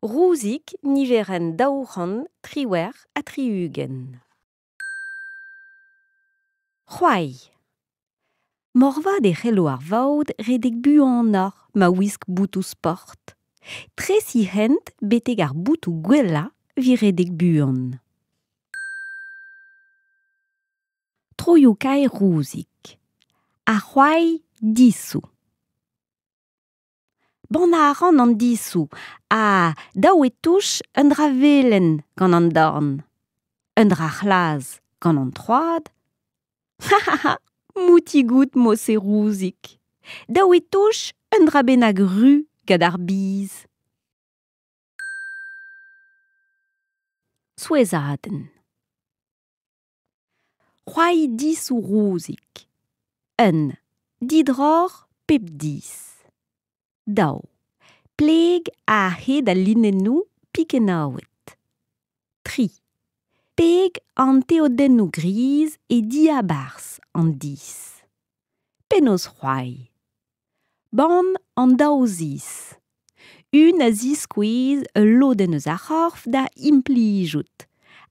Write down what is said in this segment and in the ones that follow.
Rouzig niverenn 278. C'hoari. Moarvat e c'hello ar vaot redek buanoc'h ma wisk botoù sport. Tres he hent betek ar botoù gwellañ evit redek buan. Troioù-kaer Rouzig. Ar c'hoari disoù. Bannañ a ran an disoù ha dav eo touch un dra velen gant an dorn, un dra c'hlas gant an troad. Ha-ha-ha, moutigout Mose Rouzig. Dav eo touch un dra bennak ru gant ar biz. Souezhadenn. C'hoari disoù Rouzig. Un. Didroc'h pep diz. Daou. Pleg a-hed al linennoù pikennaouet. Tri. Peg an teodennoù griz e diabarzh an diz. Penaos c'hoari? Bann an daou ziz. Un a ziskouez ul lodenn eus ar c'horf da implijout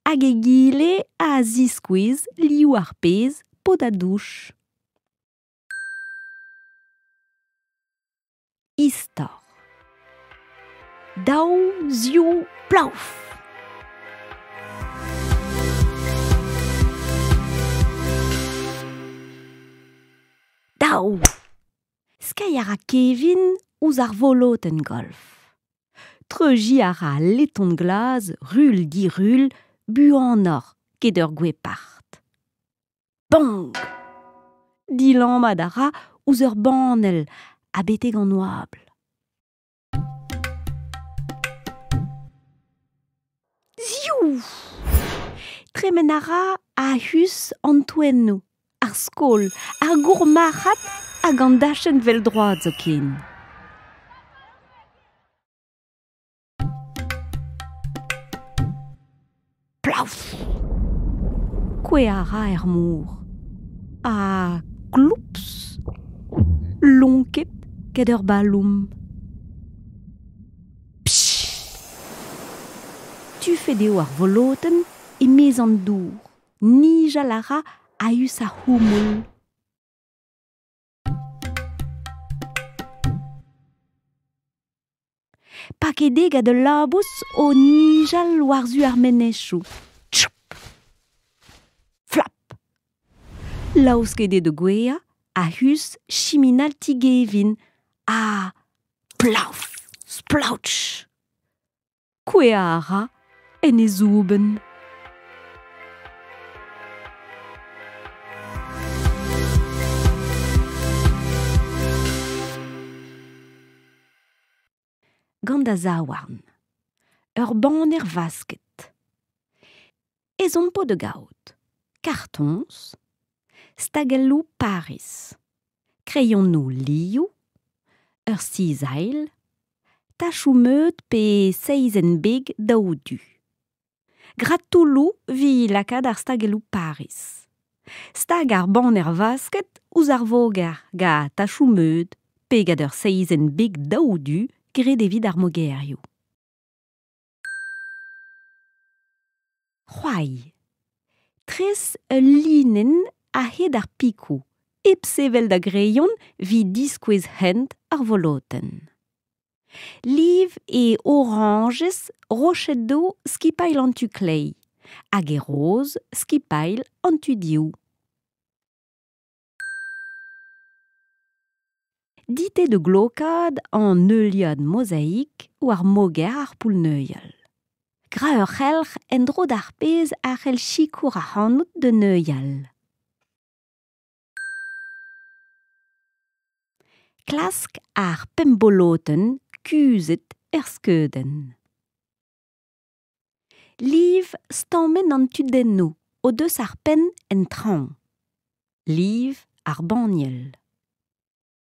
hag egile a ziskouez liv ar pezh paotr a douch. Istor. Daou, ziv, plaouf! Daou! Skeiñ a ra Kevin ouzh ar volotenn golf. Treuziñ a ra al leton glas rull-dirull buanoc'h ket ur gwepard. Bank ! Dilammat a ra ouzh ur banell ha betek an oabl. Ziv ! Tremen a ra a-us an toennoù, ar skol, ar gourmarc'had hag an dachenn vell-droad zoken. Plaouf ! Kouezhañ a ra er mor. Ha kloups ! Lonket gant ur balum. Tufet eo ar volotenn e-maez an dour. Nijal a ra a-us ar c'houmoul. Paket eo gant ul labous o nijal war-zu ar menezioù. Tchoup ! Flap ! Laosket eo da gouezhañ a-us chiminal ti Gevin ha plaouf ! Splouch ! Kouezhañ a ra en e zoubenn. Gant da zaouarn. Ur baner vasket. Ezhomm 'po da gaout kartoñs, stagelloù Pariz, kreionoù liv, ur sizailh, tachoù-meud pe seizenn-beg daoudu. Gra toulloù evit lakaat ar stagelloù Pariz. Stag ar banner vasket ouzh ar voger gant tachoù-meud pe gant ur seizenn-beg daoudu graet evit ar mogerioù. C'hoari. Tres ul linenn a-hed ar pikoù, hep sevel da greion evit diskouez hent ar volotenn. Liv e orañjez rochedoù skipailh an tu kleiz hag e roz skipailh an tu dehoù. Dit eo da glokaat an heuliad mozaik war moger ar poull-neuial. Gra ur c'helc'h en-dro d'ar pezh a c'hell sikour ac'hanout da neuial. Klask ar pemp bolotenn kuzhet er skeudenn. Liv stammenn an tudennoù o deus ar penn en traoñ. Liv ar banniel.